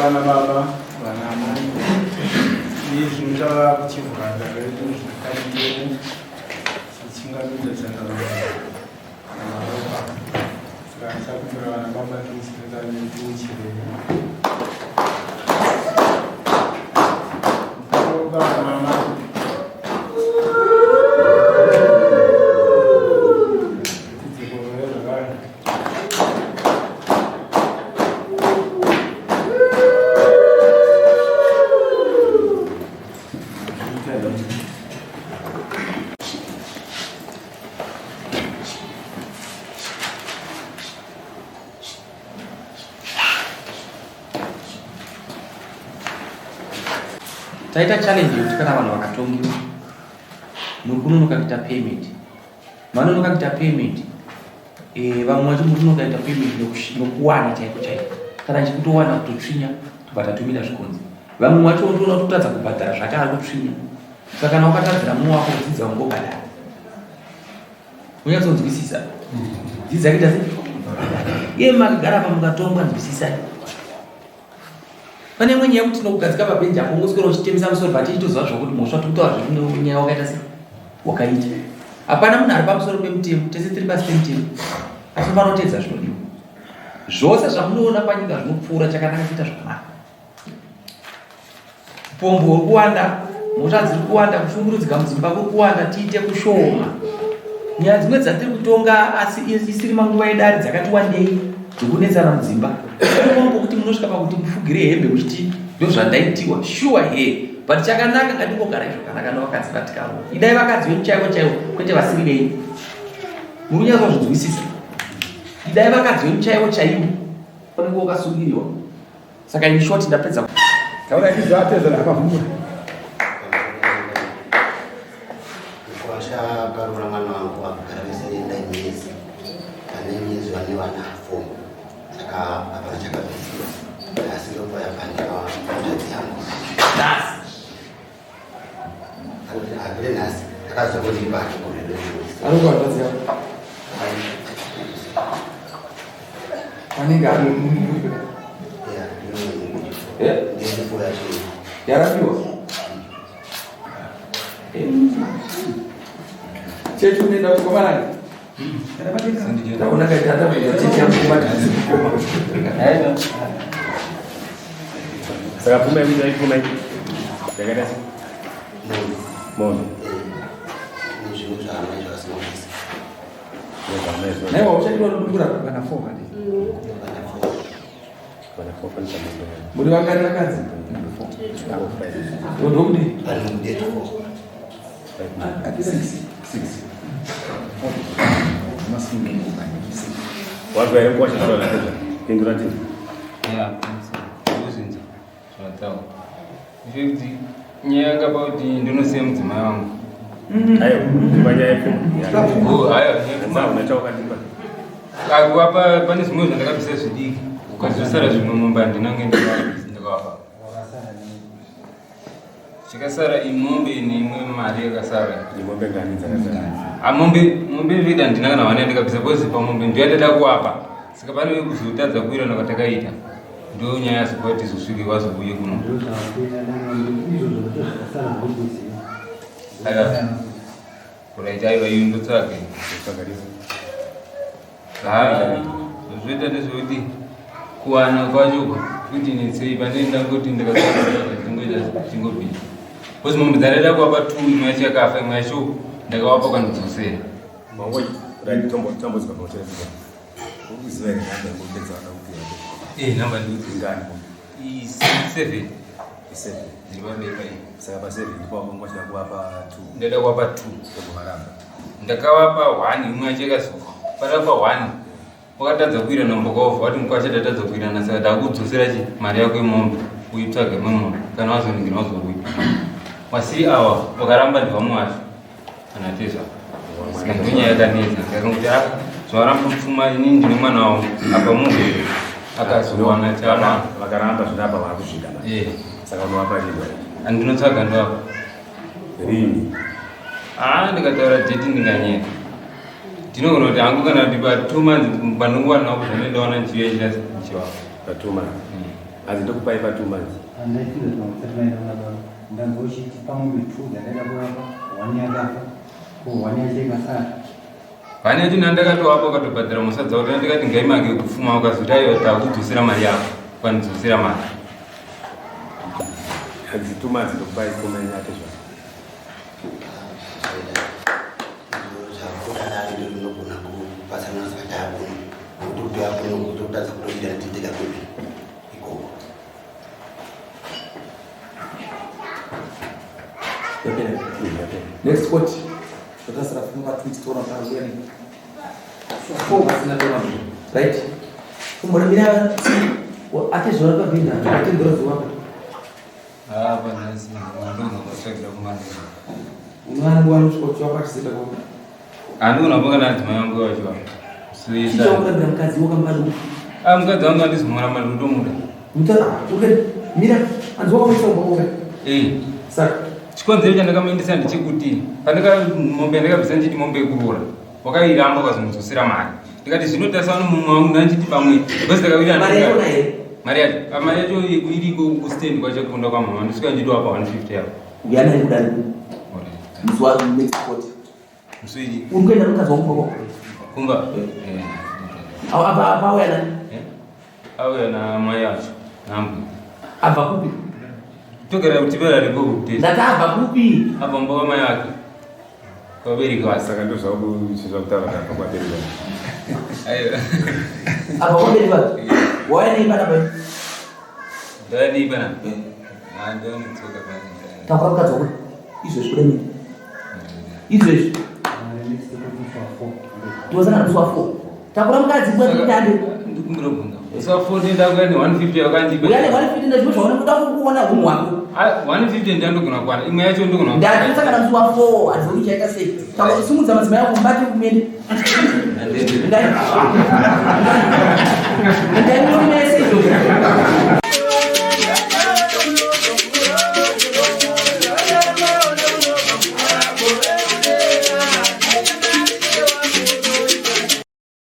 Vana baba, vana amai, izvi tava kuchivhura redu zvakare tichingamidza sangano namaropa. Saka ndichakumbira vana baba tiuchirei tiuchirei. Baba mama. Tidzikorore zvakare. Taita challenge yekuti kana vanhu vakatongiwa muri kunonoka kuita payment, manonoka kuita payment, vamwe vacho muri kunonoka kuita payment nokuwana chaiko chaiko, kana chikutowana kutotsvinya tobva tatumira zvikonzi. Vamwe vacho unotoona kuti kutadza kubhadhara zvake ari kutsvinya. Saka kana wakatadzira mumwe wako dzidza ungobhadhara, unyatsonzwisisa, dzidza kuita sei iye makagara apa mukatongwa, nzwisisai. Pane imwe nyaya yekuti tinokugadzika pabhenji apo ungoswera uchitemesa musoro, but ichitoziva zvokuti mhosva tiri kutaura zvekuti nyaya wakaita sei wakaita. Hapana munhu ari pamusoro pemutemo, tese tiri pasi pemutemo, asi unofanira kuteedza zvinodiwa. Zvose zvamunoona panyika zvinopfuura, chakanaka kuita zvakanaka. Upombo huri kuwanda, mhosva dziri kuwanda, kushungurudzika mudzimba kuri kuwanda, tiite kushoma. Nyaya dzimwe dzatiri kutonga asi isiri manguva yedare dzakati wandei dzokunetsana mudzimba. Panopawo pokuti munosvika pakuti mufugire hembe muchiti ndozvandaitiwa, sure here, but chakanaka ngatingogara zvakanaka nevakadzi vatikaro. Idai vakadzi venyu chaivo chaivo, kwete vasiri venyu. Muri kunyatsozvinzwisisa? Idai vakadzi venyu chaivo chaivo. Unenge wakasungiriwa. Saka in short ndapedza. Taura izvo atezera akavhumura. Mukwasha akarora mwana wangu akagara vese 9 years. Pane years vane vana 4. Saka hapana chakabvisiwa. Asi ndopa yapandiwa hanzvadzi yangu. Nhasi. Hakure nhasi. Akazongondipa hake gore Ari kuhanzvadzi yako. Anenge ari yarapiwa. Chechi unoenda kukomanani? Ndaona kaita chechi yangu kumatizikoma. Saka pfuma yekuti aipfuma iyi yakaita sei? Mombe. Nezvinhu zvaamai zvakasina kuisa. Naiwa uchaitwa nodungura vana 4 handi. Vana 4 fanisa mombe. Muri vangani vakadzi? 4. Ndokudii? 6. Wazwa here mkwasha zvataura napedza? Pindura tini. Yeah, ndozvinzwa zvataura. In fact, nyaya yanga pakuti ndinosiya mudzimai wangu. Aiwa, ndipa nyaya yepfuma. Oh, aiwa, nyaya yepfuma. Hanzi hauna chawakatipa. Akuapa pane zvimwe zvandakabvisa zvidiki. Ukazosara zvimwe mumba handina ndakavapa. Chakasara imombe neimwe mari yakasara. Imombe ngani dzakasara? Ah, mombe mombe vida handina kana vana ndikabvisa because pamombe ndiyo yandada kuwapa. Saka pane kuzotadza kuwirana kwatakaita. Ndo nyaya yazokuva kuti tizosvike wazouye kuno. Aiwa. Kuraita aiwa iyo ndotsvage. Zvazvoita ndezvekuti kuwana kwacho kuti netsei pane ndangoti ndikatingoita tingobvisa. Because mombe dzandaida kuwapa two imwe yacho yakafa imwe yacho ndakawapa kwandidzosera. Mangoi, right, tombo tambudzika pakucherechedza. Ukuziva here namba yemombe dzawada kupiwa? Eh, namba ndikuti Ingani? I7. I7. Ndiri pabepa iyi. Saka pa7 ndipo wanga uchida kuvapa 2. Ndada kuvapa 2. Ndokuvaramba. Ndakavapa 1 imwe yacho ikazofa. Patapa 1 wakatadza kuwirana mbokaovha wati mukwasha tatadza kuwirana saka ndakudzosera chi mari yako yemombe uitsvage imwe mombe kana wazoningira wazouya. Wasiri awa wakaramba ndivamwe wacho kana tezva. Saka ndonyaya yakanetsa ndikakanguti a zvavaramba pfuma inini ndine mwana wavo apa murwere akazowana chana. Vakaramba zvino apa vakuzvida manje. Eh. Saka unovapa rini? Andinotsvaga ndovapa. Rini? Ah, ndikataura date ndinganyeka. Ndinogona kuti hangu kana kuti pa 2 months panonguva nawo kuti ndaona njiyo ichida njiwa. Pa 2 months. Hanzi ndokupai pa 2 months. Handaifunga kuti makusati maenda kuna baba. Ndanzwa uchiti pamombe 2 dzandaida kuvapa, one yakafa, ko one yacho ikasara. Vane yacho ndandakatoapa ukatobhadhara musadza wako ndikati ngaimake kupfuma ukazoti aiwa takudzosera mari yako ukandidzosera mari. Hanzi 2 months ndokupai pfuma yenyu atezvara. Ndinogona kupatsanura saka taakuno nekuti kuti akuno kutotadza kutoita tiiteka kwedu ikoko. Yapera. Next court. Totasira fuma tweets toona kuti ari kuya. Four pasina toona. Right? Kumboramira atezvora pabhinda atendera zuva. Ah, panhasi ndinogona kutsvagira kumana. Unowana nguva nosvika uchiva kwachizenda kwako. Handikuona kana adzimai vangu vachiva. Chicha wakurambira mukadzi wakamubata. Ah, mukadzi wangu handizomuramba ndinotomuda. Mutara, okay. Mira, anzi wakamuisa kumba kwako. Eh. Saka chikonzero chandakamuendesa ndechekuti pandaka mombe yandakabvisa ndichiti mombe yekuroora wakairamba ukazomudzosera mari ndikati zvino tasana mumwe wangu ndanditi pamwe because ndakawirana Mari yacho here? Mari yacho ah, mari yacho iriko kustand kwacho kunda kwamama ndosvika ndichitoapa 150 yavo. Uya naye kudare. Musi wa next court. Musi wechi? Uri kuenda nemukadzi wako kumba kwako? Kumba? Eh. Eh. Au apa apa auya nani? Eh? Auya na mai acho nambuya. Abva kupi? Togara kutibera riko kutesa. Ndati abva kupi? Abva mumba kwamai ake. Kwabereki vake. Saka ndozvakuchizva kutaura kuti abva kwabereki vake. Aiwa. Abva kwabereki vake? Wauya nei panapa? Ndauya nei panapa? Eh. Ah, ndauya netsoka panapa. Takura mukadzi wako. Izvezvi kuda nini? Izvezvi. Tiwasangana musi wa 4. Takura mukadzi nguva dzekutande. Ndikumbira kubvunza. Musi wa 4 ndenda kuya ne 150 yakandipa. Uya ne 150 ndazvimwe zvaunenge uda kuona hunhu hwako. Ah, 150 ndandogona kuwana. Imwe yacho ndogona. Ndati tosangana musi wa 4 handizivi kuti chaita sei. Takura simudza madzimai ako mubate kumene. Handende. Ndai.